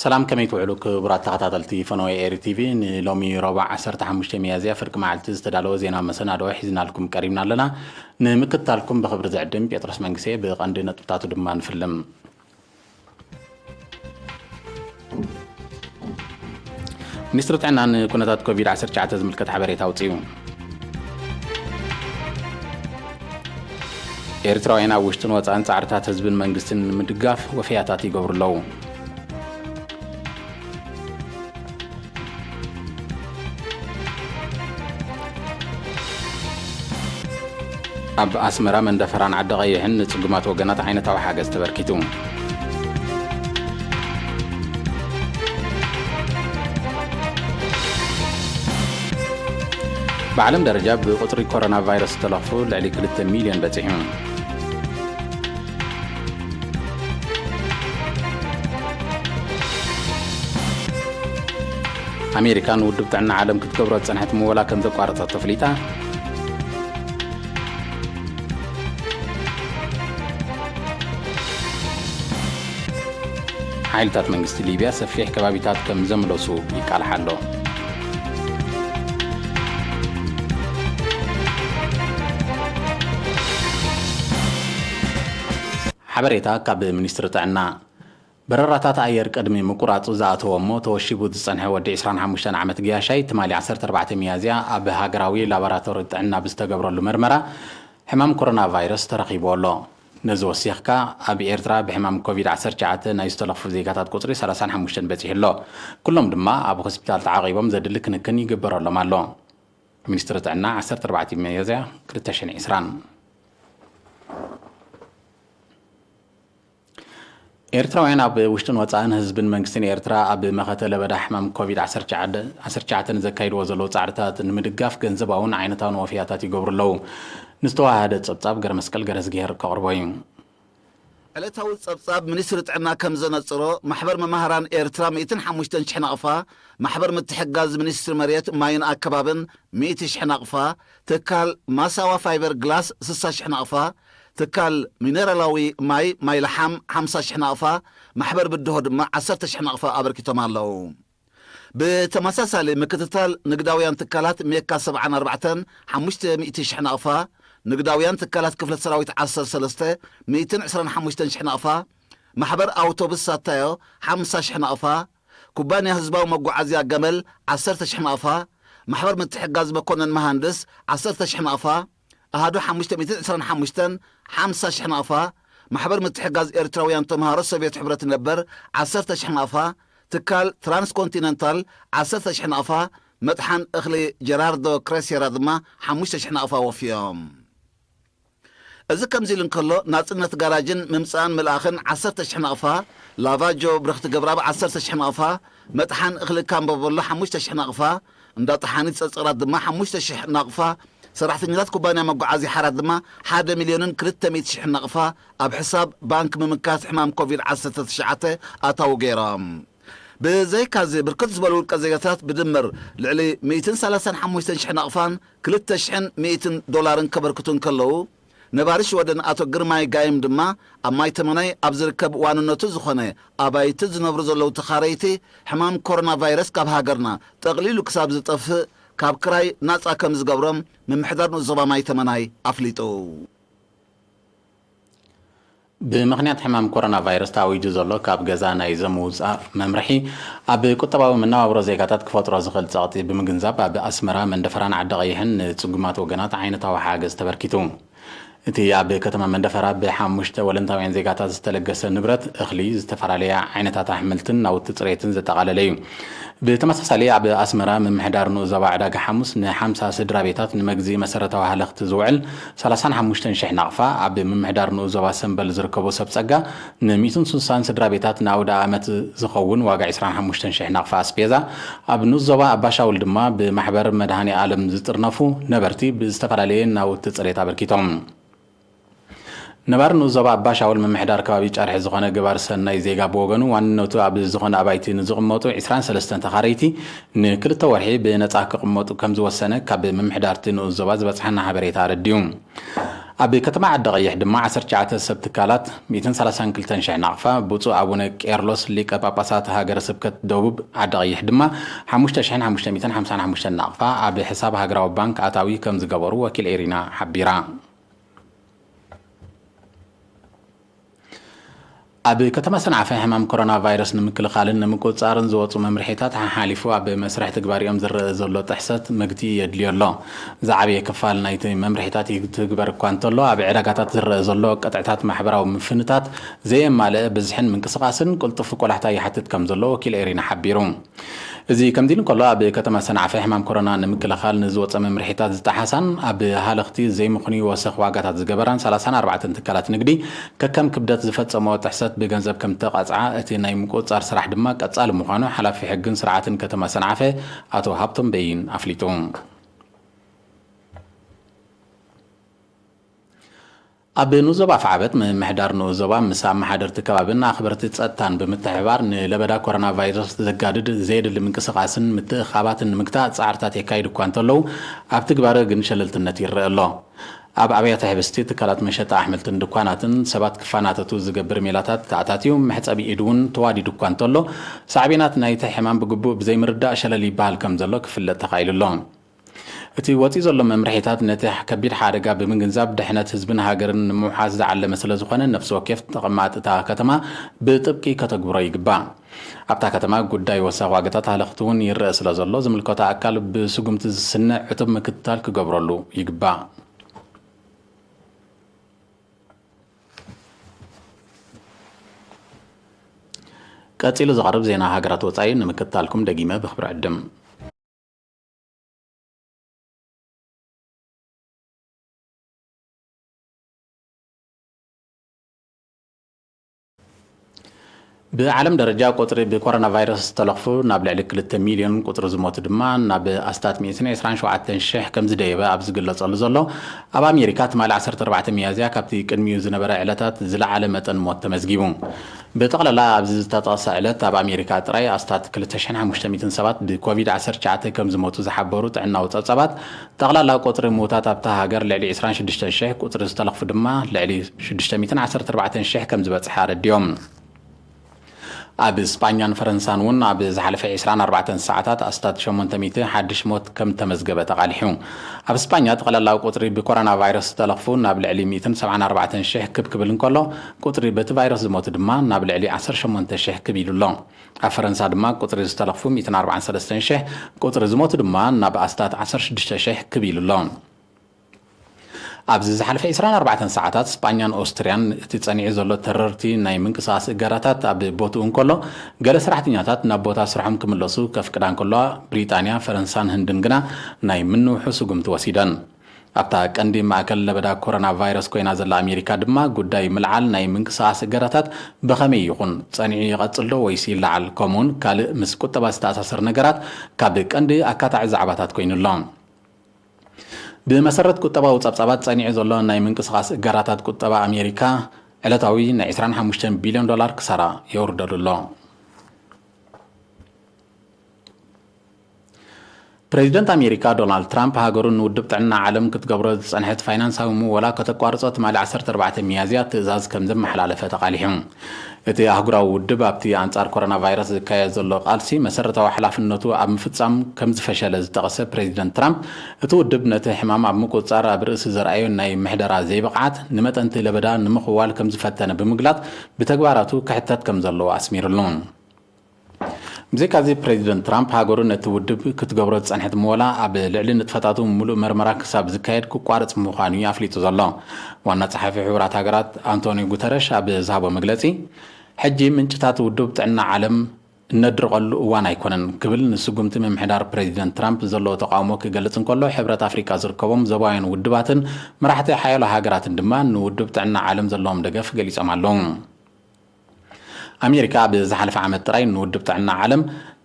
ሰላም፣ ከመይ ትውዕሉ ክቡራት ተኸታተልቲ ፈነወ ኤሪ ቲቪ? ንሎሚ ረቡዕ ዓሰርተ ሓሙሽተ ሚያዝያ ፍርቂ መዓልቲ ዝተዳለወ ዜና መሰናድኦ ሒዝናልኩም ቀሪብና ኣለና። ንምክትታልኩም ብኽብሪ ዝዕድም ጴጥሮስ መንግሴ። ብቐንዲ ነጥብታቱ ድማ ንፍልም። ሚኒስትሪ ጥዕና ንኩነታት ኮቪድ ዓሰርተ ትሽዓተ ዝምልከት ሓበሬታ ኣውጺኡ። ኤርትራውያን ኣብ ውሽጥን ወጻእን ጻዕርታት ህዝብን መንግስትን ንምድጋፍ ወፈያታት ይገብሩ ኣለዉ። ኣብ ኣስመራ መንደፈራን ዓዲ ቀይሕን ንጽጉማት ወገናት ዓይነታዊ ሓገዝ ተበርኪቱ። ብዓለም ደረጃ ብቁጽሪ ኮሮና ቫይረስ ዝተለኽፉ ልዕሊ ክልተ ሚልዮን በጺሑ። ኣሜሪካ ንውድብ ጥዕና ዓለም ክትገብሮ ዝጸንሐት ምወላ ከም ዘቋረጸት ተፍሊጣ። ሓይልታት መንግስቲ ሊብያ ሰፊሕ ከባቢታት ከም ዘምለሱ ይቃልሓ ኣሎ። ሓበሬታ ካብ ሚኒስትሪ ጥዕና። በረራታት ኣየር ቅድሚ ምቁራጹ ዝኣተወ እሞ ተወሺቡ ዝጸንሐ ወዲ ዕስራን ሓሙሽተን ዓመት ገያሻይ ትማሊ ዓሰርተ ኣርባዕተ ሚያዝያ ኣብ ሃገራዊ ላቦራቶሪ ጥዕና ብዝተገብረሉ መርመራ ሕማም ኮሮና ቫይረስ ተረኺቡ ኣሎ። ነዚ ወሲኽካ ኣብ ኤርትራ ብሕማም ኮቪድ ዓሰርተ ትሽዓተ ናይ ዝተለኽፉ ዜጋታት ቁጽሪ ሰላሳን ሓሙሽተን በጺሑ ኣሎ። ኩሎም ድማ ኣብ ሆስፒታል ተዓቒቦም ዘድሊ ክንክን ይግበረሎም ኣሎ። ሚኒስትሪ ጥዕና ዓሰርተ ኣርባዕተ ሚያዝያ ክልተ ሽሕን ዕስራን። ኤርትራውያን ኣብ ውሽጥን ወጻእን ህዝብን መንግስትን ኤርትራ ኣብ መኸተ ለበዳ ሕማም ኮቪድ ዓሰርተ ትሽዓተ ንዘካይድዎ ዘለዉ ጻዕርታት ንምድጋፍ ገንዘባውን ዓይነታውን ወፍያታት ይገብሩ ኣለዉ። ንዝተዋሃደ ጸብጻብ ገረመስቀል ገረዝግሄር ከቕርቦ እዩ። ዕለታዊ ጸብጻብ ሚኒስትሪ ጥዕና ከም ዘነጽሮ፣ ማሕበር መማህራን ኤርትራ ሚእትን ሓሙሽተን ሽሕ ናቕፋ፣ ማሕበር ምትሕጋዝ ሚኒስትሪ መሬት፣ ማይን ኣከባብን ሚእቲ ሽሕ ናቕፋ፣ ትካል ማሳዋ ፋይበር ግላስ ስሳ ሽሕ ናቕፋ፣ ትካል ሚነራላዊ ማይ ማይ ለሓም ሓምሳ ሽሕ ናቕፋ፣ ማሕበር ብድሆ ድማ ዓሰርተ ሽሕ ናቕፋ ኣበርኪቶም ኣለዉ። ብተመሳሳሊ ምክትታል ንግዳውያን ትካላት ሜካ ሰብዓን ኣርባዕተን ሓሙሽተ ሚእቲ ሽሕ ናቕፋ፣ ንግዳውያን ትካላት ክፍለ ሰራዊት ዓሰርተ ሰለስተ ሚእትን ዕስራን ሓሙሽተን ሽሕ ናቕፋ፣ ማሕበር ኣውቶቡስ ሳታዮ ሓምሳ ሽሕ ናቕፋ፣ ኩባንያ ህዝባዊ መጓዓዝያ ገመል ዓሰርተ ሽሕ ናቕፋ፣ ማሕበር ምትሕጋዝ መኮነን መሃንድስ ዓሰርተ ሽሕ ናቕፋ፣ ኣሃዱ ሓሙሽተ ሚእትን ዕስራን ሓሙሽተን ሓምሳ ሽሕ ናቕፋ፣ ማሕበር ምትሕጋዝ ኤርትራውያን ተምሃሮ ሶቭየት ሕብረት ነበር ዓሰርተ ሽሕ ናቕፋ፣ ትካል ትራንስኮንቲነንታል ዓሰርተ ሽሕ ናቕፋ፣ መጥሓን እኽሊ ጀራርዶ ክሬሴራ ድማ ሓሙሽተ ሽሕ ናቕፋ ወፍዮም። እዚ ከምዚ ኢሉ እንከሎ፣ ናጽነት ጋራጅን ምምጻእን ምልኣኽን ዓሰርተ ሽሕ ናቕፋ፣ ላቫጆ ብርኽቲ ገብረኣብ ዓሰርተ ሽሕ ናቕፋ፣ መጥሓን እኽሊ ካምቦ በሎ ሓሙሽተ ሽሕ ናቕፋ፣ እንዳ ጠሓኒት ጸጸራት ድማ ሓሙሽተ ሽሕ ናቕፋ፣ ሰራሕተኛታት ኩባንያ መጓዓዝያ ሓራት ድማ ሓደ ሚልዮንን ክልተ ሚእቲ ሽሕ ናቕፋ ኣብ ሕሳብ ባንክ ምምካት ሕማም ኮቪድ ዓሰርተ ትሽዓተ ኣታዊ ገይሮም። ብዘይካዚ፣ ብርክት ዝበሉ ውልቀ ዜጋታት ብድምር ልዕሊ ሚእትን ሰላሳን ሓሙሽተን ሽሕ ናቕፋን ክልተ ሽሕን ሚእትን ዶላርን ከበርክቱ እንከለዉ፣ ነባሪ ሽወደን ኣቶ ግርማይ ጋይም ድማ ኣብ ማይ ተመናይ ኣብ ዝርከብ ዋንነቱ ዝኾነ ኣባይቲ ዝነብሩ ዘለዉ ተኻረይቲ፣ ሕማም ኮሮና ቫይረስ ካብ ሃገርና ጠቕሊሉ ክሳብ ዝጠፍእ ካብ ክራይ ናጻ ከም ዝገብሮም ምምሕዳር ንኡስ ዞባ ማይ ተመናይ ኣፍሊጡ። ብምኽንያት ሕማም ኮሮና ቫይረስ ተኣዊጁ ዘሎ ካብ ገዛ ናይ ዘይምውጻእ መምርሒ፣ ኣብ ቁጠባዊ መነባብሮ ዜጋታት ክፈጥሮ ዝኽእል ጸቕጢ ብምግንዛብ፣ ኣብ ኣስመራ መንደፈራን ዓዲ ቀይሕን ንጽጉማት ወገናት ዓይነታዊ ሓገዝ ተበርኪቱ። እቲ ኣብ ከተማ መንደፈራ ብሓሙሽተ ወለንታውያን ዜጋታት ዝተለገሰ ንብረት፣ እኽሊ፣ ዝተፈላለያ ዓይነታት ኣሕምልትን ናውቲ ጽሬትን ዘጠቓለለ እዩ። ብተመሳሳሊ፣ ኣብ ኣስመራ ምምሕዳር ንኡስ ዞባ ዕዳጋ ሓሙስ ንሓምሳ ስድራ ቤታት ንመግዝኢ መሰረታዊ ሃለኽቲ ዝውዕል ሰላሳን ሓሙሽተን ሽሕ ናቕፋ፣ ኣብ ምምሕዳር ንኡስ ዞባ ሰምበል ዝርከቡ ሰብ ጸጋ ንሚእትን ስሳን ስድራ ቤታት ንኣውደ ኣመት ዝኸውን ዋጋ ዕስራን ሓሙሽተን ሽሕ ናቕፋ ኣስቤዛ፣ ኣብ ንኡስ ዞባ ኣባሻውል ድማ ብማሕበር መድሃኔ ኣለም ዝጥርነፉ ነበርቲ ብዝተፈላለየ ናውቲ ጽሬት ኣበርኪቶም። ነባሪ ንኡስ ዞባ ኣባሻውል ምምሕዳር ከባቢ ጨርሒ ዝኾነ ገባር ሰናይ ዜጋ ብወገኑ፣ ዋንነቱ ኣብ ዝኾነ ኣባይቲ ንዝቕመጡ ዕስራን ሰለስተን ተኻረይቲ ንክልተ ወርሒ ብነጻ ክቕመጡ ከም ዝወሰነ ካብ ምምሕዳርቲ ንኡስ ዞባ ዝበጽሓና ሓበሬታ ኣረዲኡ። ኣብ ከተማ ዓዲ ቀይሕ ድማ ዓሰርተ ትሽዓተ ሰብ ትካላት ሚእትን ሰላሳን ክልተን ሽሕ ናቕፋ፣ ብፁዕ ኣቡነ ቄርሎስ ሊቀ ጳጳሳት ሃገረ ስብከት ደቡብ ዓዲ ቀይሕ ድማ ሓሙሽተ ሽሕን ሓሙሽተ ሚእትን ሓምሳን ሓሙሽተን ናቕፋ ኣብ ሕሳብ ሃገራዊ ባንክ ኣታዊ ከም ዝገበሩ ወኪል ኤሪና ሓቢራ። ኣብ ከተማ ሰንዓፈ ሕማም ኮሮና ቫይረስ ንምክልኻልን ንምቁጽጻርን ዝወጹ መምርሒታት ሓሓሊፉ ኣብ መስርሕ ትግባሪኦም ዝረአ ዘሎ ጥሕሰት መግትኢ የድልዮ ኣሎ። ዝዓበየ ክፋል ናይቲ መምርሒታት ይትግበር እኳ እንተሎ፣ ኣብ ዕዳጋታት ዝረአ ዘሎ ቅጥዕታት ማሕበራዊ ምፍንታት ዘየማልአ ብዝሕን ምንቅስቓስን ቅልጡፍ ቆላሕታ ይሓትት ከም ዘሎ ወኪል ኤሪና ሓቢሩ። እዚ ከምዚ ኢሉ እንከሎ፣ ኣብ ከተማ ሰንዓፈ ሕማም ኮሮና ንምክልኻል ንዝወፀ መምርሒታት ዝጠሓሳን ኣብ ሃለኽቲ ዘይምኽኑይ ወሰኽ ዋጋታት ዝገበራን ሰላሳን ኣርባዕተን ትካላት ንግዲ ከከም ክብደት ዝፈፀመኦ ጥሕሰት ብገንዘብ ከም ተቐፅዓ፣ እቲ ናይ ምቁፅፃር ስራሕ ድማ ቀፃሊ ምዃኑ ሓላፊ ሕግን ስርዓትን ከተማ ሰንዓፈ ኣቶ ሃብቶም በይን ኣፍሊጡ። ኣብ ንኡስ ዞባ ኣፍዓበት ምምሕዳር ንኡስ ዞባ ምስ ኣመሓደርቲ ከባብን ኣኽበርቲ ጸጥታን ብምትሕብባር ንለበዳ ኮሮና ቫይረስ ዘጋድድ ዘየድሊ ምንቅስቓስን ምትእኻባትን ንምግታእ ጻዕርታት የካይዱ እኳ እንተለዉ፣ ኣብ ትግባረ ግን ሸለልትነት ይረአ ኣሎ። ኣብ ኣብያተ ሕብስቲ፣ ትካላት መሸጣ ኣሕምልትን ድኳናትን ሰባት ክፈናተቱ ዝገብር ሜላታት ተኣታትዩ፣ መሕጸቢ ኢድ እውን ተዋዲዱ እኳ እንተሎ፣ ሳዕቤናት ናይቲ ሕማም ብግቡእ ብዘይምርዳእ ሸለል ይበሃል ከም ዘሎ ክፍለጥ ተኻኢሉ ኣሎ። እቲ ወጺኡ ዘሎ መምርሒታት ነቲ ከቢድ ሓደጋ ብምግንዛብ ድሕነት ህዝብን ሃገርን ንምውሓስ ዝዓለመ ስለ ዝኾነ ነፍሲ ወከፍ ተቐማጢ እታ ከተማ ብጥብቂ ከተግብሮ ይግባእ። ኣብታ ከተማ ጉዳይ ወሳኺ ዋጋታት ሃለኽቲ እውን ይረአ ስለ ዘሎ ዝምልከቶ ኣካል ብስጉምቲ ዝስነ ዕቱብ ምክትታል ክገብረሉ ይግባእ። ቀጺሉ ዝቐርብ ዜና ሃገራት ወጻኢ ንምክትታልኩም ደጊመ ብኽብሪ ዕድም። ብዓለም ደረጃ ቁጽሪ ብኮሮና ቫይረስ ዝተለኽፉ ናብ ልዕሊ ክልተ ሚልዮን፣ ቁጽሪ ዝሞቱ ድማ ናብ ኣስታት ሚእትን ዕስራን ሸውዓተን ሽሕ ከም ዝደየበ ኣብ ዝግለጸሉ ዘሎ፣ ኣብ ኣሜሪካ ትማሊ ዓሰርተ ኣርባዕተ ሚያዝያ ካብቲ ቅድሚኡ ዝነበረ ዕለታት ዝለዓለ መጠን ሞት ተመዝጊቡ። ብጠቕላላ ኣብዚ ዝተጠቕሰ ዕለት ኣብ ኣሜሪካ ጥራይ ኣስታት ክልተ ሽሕን ሓሙሽተ ሚእትን ሰባት ብኮቪድ ዓሰርተ ትሽዓተ ከም ዝሞቱ ዝሓበሩ ጥዕናዊ ጸብጻባት፣ ጠቕላላ ቁጽሪ ምዉታት ኣብታ ሃገር ልዕሊ ዕስራን ሽዱሽተን ሽሕ፣ ቁጽሪ ዝተለኽፉ ድማ ልዕሊ ሽዱሽተ ሚእትን ዓሰርተ ኣርባዕተን ሽሕ ከም ዝበጽሐ ኣረዲኦም። ኣብ ስጳኛን ፈረንሳን እውን ኣብ ዝሓለፈ ዕስራን ኣርባዕተን ሰዓታት ኣስታት ሸሞንተ ሚእቲ ሓድሽ ሞት ከም ተመዝገበ ተቓሊሑ። ኣብ ስጳኛ ጠቕላላ ቁጽሪ ብኮሮና ቫይረስ ዝተለኽፉ ናብ ልዕሊ ሚእትን ሰብዓን ኣርባዕተን ሽሕ ክብ ክብል እንከሎ፣ ቁጽሪ በቲ ቫይረስ ዝሞቱ ድማ ናብ ልዕሊ ዓሰርተ ሸሞንተ ሽሕ ክብ ኢሉ ኣሎ። ኣብ ፈረንሳ ድማ ቁጽሪ ዝተለኽፉ ሚእትን ኣርባዓን ሰለስተን ሽሕ፣ ቁጽሪ ዝሞቱ ድማ ናብ ኣስታት ዓሰርተ ሽዱሽተ ሽሕ ክብ ኢሉ ኣሎ። ኣብዚ ዝሓለፈ ዕስራን ኣርባዕተን ሰዓታት ስጳኛን ኦስትርያን እቲ ጸኒዑ ዘሎ ተረርቲ ናይ ምንቅስቓስ እገዳታት ኣብ ቦትኡ እንከሎ፣ ገለ ሰራሕተኛታት ናብ ቦታ ስርሖም ክምለሱ ከፍቅዳ እንከለዋ፣ ብሪጣንያ፣ ፈረንሳን ህንድን ግና ናይ ምንውሑ ስጉምቲ ወሲደን። ኣብታ ቀንዲ ማእከል ለበዳ ኮሮና ቫይረስ ኮይና ዘላ ኣሜሪካ ድማ፣ ጉዳይ ምልዓል ናይ ምንቅስቓስ እገዳታት ብኸመይ ይኹን ጸኒዑ ይቐጽል ዶ ወይስ ይለዓል፣ ከምኡውን ካልእ ምስ ቁጠባ ዝተኣሳሰር ነገራት ካብ ቀንዲ ኣካታዒ ዛዕባታት ኮይኑ ኣሎ። ብመሰረት ቁጠባዊ ጸብጻባት፣ ጸኒዑ ዘሎ ናይ ምንቅስቓስ እገዳታት ቁጠባ ኣሜሪካ፣ ዕለታዊ ናይ ዕስራን ሓሙሽተን ቢልዮን ዶላር ክሳራ የውርደሉ ኣሎ። ፕሬዚደንት ኣሜሪካ ዶናልድ ትራምፕ፣ ሃገሩ ንውድብ ጥዕና ዓለም ክትገብሮ ዝጸንሐት ፋይናንሳዊ ምወላ ከተቋርጾ ትማሊ ዓሰርተ ኣርባዕተ ሚያዝያ ትእዛዝ ከም ዘመሓላለፈ ተቓሊሑ። እቲ ኣህጉራዊ ውድብ ኣብቲ ኣንጻር ኮሮና ቫይረስ ዝካየድ ዘሎ ቃልሲ መሰረታዊ ሓላፍነቱ ኣብ ምፍጻም ከም ዝፈሸለ ዝጠቐሰ ፕሬዚደንት ትራምፕ፣ እቲ ውድብ ነቲ ሕማም ኣብ ምቁጽጻር ኣብ ርእሲ ዘርኣዮ ናይ ምሕደራ ዘይብቕዓት ንመጠንቲ ለበዳ ንምኽዋል ከም ዝፈተነ ብምግላጽ፣ ብተግባራቱ ክሕተት ከም ዘለዎ ኣስሚሩሉ። ብዘይካዚ፣ ፕሬዚደንት ትራምፕ ሃገሩ ነቲ ውድብ ክትገብሮ ዝጸንሐት ምወላ ኣብ ልዕሊ ንጥፈታቱ ምሉእ መርመራ ክሳብ ዝካየድ ክቋረጽ ምዃኑ እዩ ኣፍሊጡ ዘሎ። ዋና ጸሓፊ ሕቡራት ሃገራት ኣንቶኒዮ ጉተረሽ ኣብ ዝሃቦ መግለጺ፣ ሕጂ ምንጭታት ውድብ ጥዕና ዓለም እነድርቐሉ እዋን ኣይኮነን ክብል ንስጉምቲ ምምሕዳር ፕሬዚደንት ትራምፕ ዘለዎ ተቓውሞ ክገልጽ እንከሎ፣ ሕብረት ኣፍሪቃ ዝርከቦም ዞባውያን ውድባትን መራሕቲ ሓያሎ ሃገራትን ድማ ንውድብ ጥዕና ዓለም ዘለዎም ደገፍ ገሊጾም ኣለዉ። ኣሜሪካ ኣብ ዝሓለፈ ዓመት ጥራይ ንውድብ ጥዕና ዓለም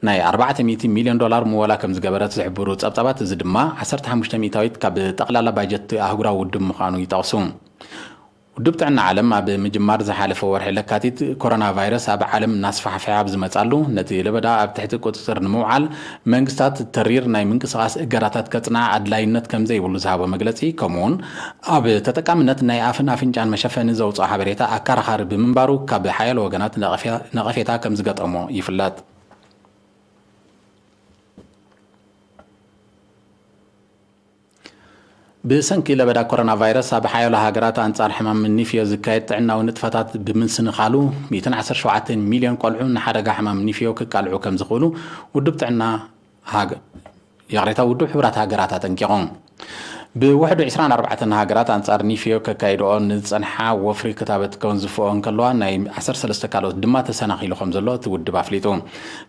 ናይ ኣርባዕተ ሚእቲ ሚልዮን ዶላር ምወላ ከም ዝገበረት ዝሕብሩ ጸብጻባት፣ እዚ ድማ ዓሰርተ ሓሙሽተ ሚእታዊት ካብ ጠቕላላ ባጀት ኣህጉራዊ ውድብ ምዃኑ ይጠቕሱ። ውድብ ጥዕና ዓለም ኣብ ምጅማር ዝሓለፈ ወርሒ ለካቲት፣ ኮሮና ቫይረስ ኣብ ዓለም እናስፋሕፍሐ ኣብ ዝመጻሉ፣ ነቲ ለበዳ ኣብ ትሕቲ ቁጽጽር ንምውዓል መንግስታት ተሪር ናይ ምንቅስቓስ እገዳታት ከጽንዓ ኣድላይነት ከም ዘይብሉ ዝሃቦ መግለጺ፣ ከምኡውን ኣብ ተጠቃምነት ናይ ኣፍን ኣፍንጫን መሸፈኒ ዘውጽኦ ሓበሬታ ኣከራኻሪ ብምንባሩ፣ ካብ ሓያሎ ወገናት ነቐፌ-፣ ነቐፌታ ከም ዝገጠሞ ይፍለጥ። ብሰንኪ ለበዳ ኮሮና ቫይረስ፣ ኣብ ሓያሎ ሃገራት ኣንጻር ሕማም ኒፍዮ ዝካየድ ጥዕናዊ ንጥፈታት ብምስንኻሉ፣ ሚእትን ዓሰርተ ሸውዓተን ሚልዮን ቆልዑ ንሓደጋ ሕማም ኒፍዮ ክቃልዑ ከም ዝኽእሉ ውድብ ጥዕና ሃገ-፣ ይቕሬታ፣ ውድብ ሕቡራት ሃገራት ኣጠንቂቑ። ብውሕዱ ዕስራን ኣርባዕተን ሃገራት ኣንጻር ኒፍዮ ከካይድኦ ንዝጸንሓ ወፍሪ ክታበት ከንዝፍኦ እንከለዋ፣ ናይ ዓሰርተ ሰለስተ ካልኦት ድማ ተሰናኺሉ ከም ዘሎ እቲ ውድብ ኣፍሊጡ።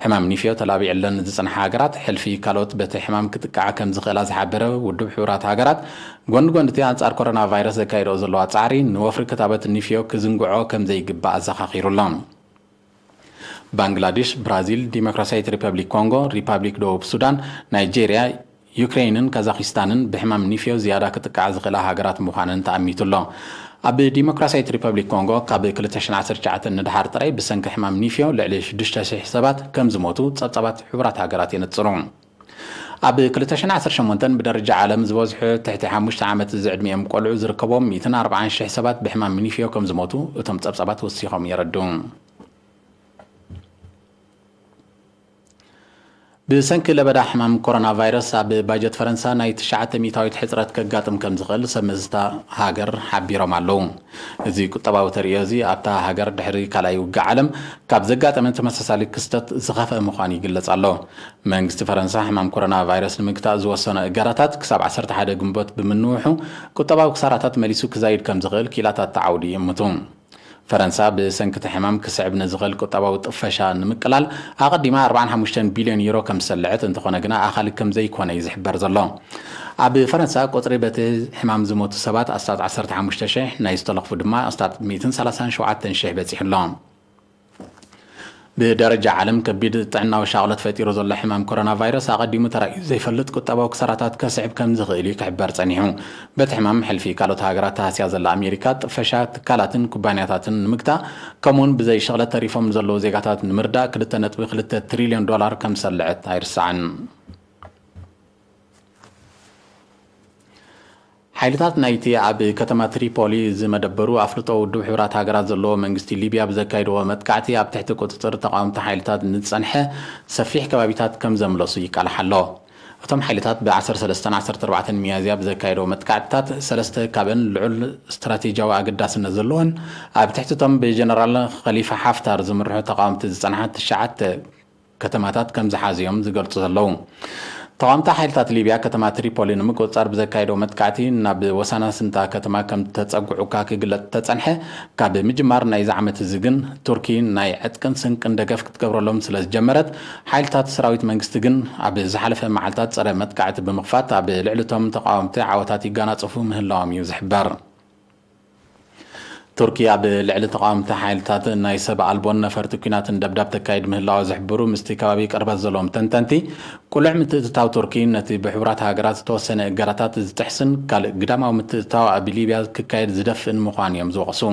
ሕማም ኒፍዮ ተላቢዕለን ዝጸንሓ ሃገራት፣ ሕልፊ ካልኦት በቲ ሕማም ክጥቃዓ ከም ዝኽእላ ዝሓበረ ውድብ ሕቡራት ሃገራት፣ ጎኒ ጎኒ እቲ ኣንጻር ኮሮና ቫይረስ ዘካይድኦ ዘለዋ ጻዕሪ፣ ንወፍሪ ክታበት ኒፍዮ ክዝንግዖ ከም ዘይግባእ ኣዘኻኺሩ ኣሎ። ባንግላዴሽ፣ ብራዚል፣ ዲሞክራሲያዊት ሪፐብሊክ ኮንጎ፣ ሪፐብሊክ ደቡብ ሱዳን፣ ናይጄርያ፣ ዩክሬይንን ካዛኪስታንን ብሕማም ኒፍዮ ዝያዳ ክጥቃዓ ዝኽእላ ሃገራት ምዃነን ተኣሚቱ ኣሎ። ኣብ ዲሞክራሲያዊት ሪፐብሊክ ኮንጎ፣ ካብ ክልተ ሽሕን ዓሰርተ ትሽዓተን ንደሓር ጥራይ ብሰንኪ ሕማም ኒፍዮ ልዕሊ ሽዱሽተ ሽሕ ሰባት ከም ዝሞቱ ጸብጻባት ሕቡራት ሃገራት የነጽሩ። ኣብ ክልተ ሽሕን ዓሰርተ ሸሞንተን ብደረጃ ዓለም ዝበዝሑ ትሕቲ ሓሙሽተ ዓመት ዝዕድሚኦም ቆልዑ ዝርከቦም ሚእትን ኣርባዓን ሽሕ ሰባት ብሕማም ኒፍዮ ከም ዝሞቱ እቶም ጸብጻባት ወሲኾም የረድኡ። ብሰንኪ ለበዳ ሕማም ኮሮና ቫይረስ፣ ኣብ ባጀት ፈረንሳ ናይ ትሽዓተ ሚእታዊት ሕጽረት ከጋጥም ከም ዝኽእል ሰብ መዝታ ሃገር ሓቢሮም ኣለዉ። እዚ ቁጠባዊ ተርእዮ እዚ ኣብታ ሃገር ድሕሪ ካልኣይ ውግእ ዓለም ካብ ዘጋጠመ ተመሳሳሊ ክስተት ዝኸፍአ ምዃኑ ይግለጽ ኣሎ። መንግስቲ ፈረንሳ ሕማም ኮሮና ቫይረስ ንምግታእ ዝወሰኖ እገዳታት ክሳብ ዓሰርተ ሓደ ግንቦት ብምንውሑ፣ ቁጠባዊ ክሳራታት መሊሱ ክዛይድ ከም ዝኽእል ክኢላታት ተዓውዲ ይእምቱ። ፈረንሳ ብሰንኪ እቲ ሕማም ክስዕብ ንዝኽእል ቁጠባዊ ጥፈሻ ንምቅላል ኣቐዲማ ኣርባዓን ሓሙሽተን ቢልዮን ዩሮ ከም ዝሰልዐት፣ እንተኾነ ግና ኣኻሊ ከም ዘይኮነ እዩ ዝሕበር ዘሎ። ኣብ ፈረንሳ ቁጽሪ በቲ ሕማም ዝሞቱ ሰባት ኣስታት ዓሰርተ ሓሙሽተ ሽሕ፣ ናይ ዝተለኽፉ ድማ ኣስታት ሚእትን ሰላሳን ሸውዓተን ሽሕ በጺሑ ኣሎ። ብደረጃ ዓለም ከቢድ ጥዕናዊ ሻቕሎት ፈጢሩ ዘሎ ሕማም ኮሮና ቫይረስ፣ ኣቐዲሙ ተራእዩ ዘይፈልጥ ቁጠባዊ ክሳራታት ከስዕብ ከም ዝኽእል እዩ ክሕበር ጸኒሑ። በቲ ሕማም ሕልፊ ካልኦት ሃገራት ተሃስያ ዘላ ኣሜሪካ፣ ጥፈሻ ትካላትን ኩባንያታትን ንምግታእ፣ ከምኡውን ብዘይ ሸቕለት ተሪፎም ዘለዉ ዜጋታት ንምርዳእ ክልተ ነጥቢ ክልተ ትሪልዮን ዶላር ከም ዝሰልዐት ኣይርሳዕን። ሓይልታት ናይቲ ኣብ ከተማ ትሪፖሊ ዝመደበሩ ኣፍልጦ ውድብ ሕቡራት ሃገራት ዘለዎ መንግስቲ ሊብያ ብዘካይድዎ መጥቃዕቲ፣ ኣብ ትሕቲ ቁጽጽር ተቓወምቲ ሓይልታት ንዝጸንሐ ሰፊሕ ከባቢታት ከም ዘምለሱ ይቃላሕ ኣሎ። እቶም ሓይልታት ብ ዓሰርተ ሰለስተን ዓሰርተ ኣርባዕተን ሚያዝያ ብዘካየድዎ መጥቃዕትታት፣ ሰለስተ ካብን ልዑል ስትራቴጂያዊ ኣገዳስነት ዘለዎን፣ ኣብ ትሕቲ እቶም ብጀነራል ኸሊፋ ሓፍታር ዝምርሑ ተቓወምቲ ዝጸንሓ ትሽዓተ ከተማታት ከም ዝሓዙ እዮም ዝገልጹ ዘለዉ። ተቓወምቲ ሓይልታት ሊብያ፣ ከተማ ትሪፖሊ ንምቁጽጻር ብዘካየደው መጥቃዕቲ፣ ናብ ወሳናስንታ ከተማ ከም ተጸግዑ እኳ ክግለጽ ተጸንሐ፣ ካብ ምጅማር ናይዚ ዓመት እዚ ግን፣ ቱርኪ ናይ ዕጥቅን ስንቅን ደገፍ ክትገብረሎም ስለ ዝጀመረት፣ ሓይልታት ሰራዊት መንግስቲ ግን ኣብ ዝሓለፈ መዓልታት ጸረ መጥቃዕቲ ብምኽፋት፣ ኣብ ልዕሊ እቶም ተቓወምቲ ዓወታት ይጋናጽፉ ምህላዎም እዩ ዝሕበር። ቱርኪ ኣብ ልዕሊ ተቓወምቲ ሓይልታት ናይ ሰብ ኣልቦን ነፈርቲ ኲናትን ደብዳብ ተካይድ ምህላዋ ዝሕብሩ ምስቲ ከባቢ ቅርበት ዘለዎም ተንተንቲ፣ ቅሉዕ ምትእትታው ቱርኪ ነቲ ብሕቡራት ሃገራት ዝተወሰነ እገዳታት ዝጥሕስን ካልእ ግዳማዊ ምትእትታው ኣብ ሊብያ ክካየድ ዝደፍእን ምዃኑ እዮም ዝወቕሱ።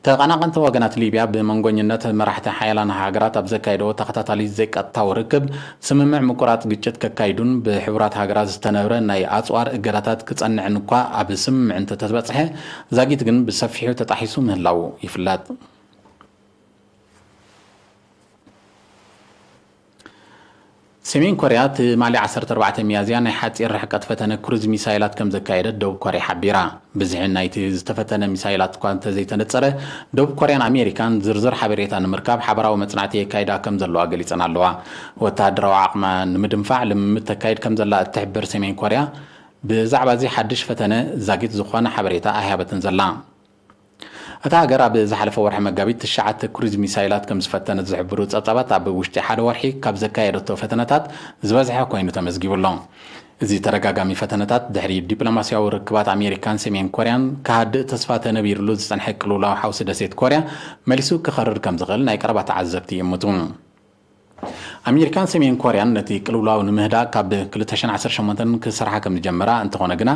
ተቐናቐንቲ ወገናት ሊብያ ብመንጎኝነት መራሕቲ ሓያላን ሃገራት ኣብ ዘካየደዎ ተኸታታሊ ዘይቀጥታዊ ርክብ፣ ስምምዕ ምቁራጽ ግጭት ከካይዱን ብሕቡራት ሃገራት ዝተነብረ ናይ ኣጽዋር እገዳታት ክጸንዕን እኳ ኣብ ስምምዕ እንተተበጽሐ፣ ዛጊት ግን ብሰፊሑ ተጣሒሱ ምህላዉ ይፍለጥ። ሰሜን ኮርያ ትማሊ ዓሰርተ ኣርባዕተ ሚያዝያ ናይ ሓጺር ርሕቀት ፈተነ ክሩዝ ሚሳይላት ከም ዘካየደት ደቡብ ኮርያ ሓቢራ። ብዝሒ ናይቲ ዝተፈተነ ሚሳይላት እኳ እንተዘይተነጸረ፣ ደቡብ ኮርያን ኣሜሪካን ዝርዝር ሓበሬታ ንምርካብ ሓበራዊ መጽናዕቲ የካይዳ ከም ዘለዋ ገሊጸን ኣለዋ። ወተሃደራዊ ዓቕማ ንምድንፋዕ ልምምድ ተካይድ ከም ዘላ እትሕብር ሰሜን ኮርያ፣ ብዛዕባ እዚ ሓድሽ ፈተነ ዛጊት ዝኾነ ሓበሬታ ኣይሃበትን ዘላ። እታ ሃገር ኣብ ዝሓለፈ ወርሒ መጋቢት ትሽዓተ ክሩዝ ሚሳይላት ከም ዝፈተነት ዝሕብሩ ጸብጻባት፣ ኣብ ውሽጢ ሓደ ወርሒ ካብ ዘካየደቶ ፈተነታት ዝበዝሐ ኮይኑ ተመዝጊቡ ኣሎ። እዚ ተደጋጋሚ ፈተነታት፣ ድሕሪ ዲፕሎማስያዊ ርክባት ኣሜሪካን ሰሜን ኮርያን ክሃድእ ተስፋ ተነቢርሉ ዝጸንሐ ቅልውላው ሓውሲ ደሴት ኮርያ መሊሱ ክኸርር ከም ዝኽእል ናይ ቀረባ ተዓዘብቲ ይእምቱ። ኣሜሪካን ሰሜን ኮርያን ነቲ ቅልውላው ንምህዳእ ካብ ክልተ ሽሕን ዓሰርተ ሸሞንተን ክሰርሓ ከም ዝጀመራ፣ እንተኾነ ግና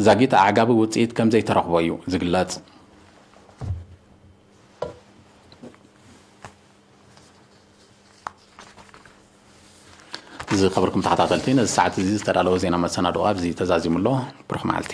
ዛጊት ኣዕጋቢ ውጽኢት ከም ዘይተረኽቦ እዩ ዝግለጽ። ዝኸበርኩም ተኸታተልቲ፣ ነዚ ሰዓት እዚ ዝተዳለወ ዜና መሰናድኦ ኣብዚ ተዛዚሙ ኣሎ። ብሩኽ መዓልቲ።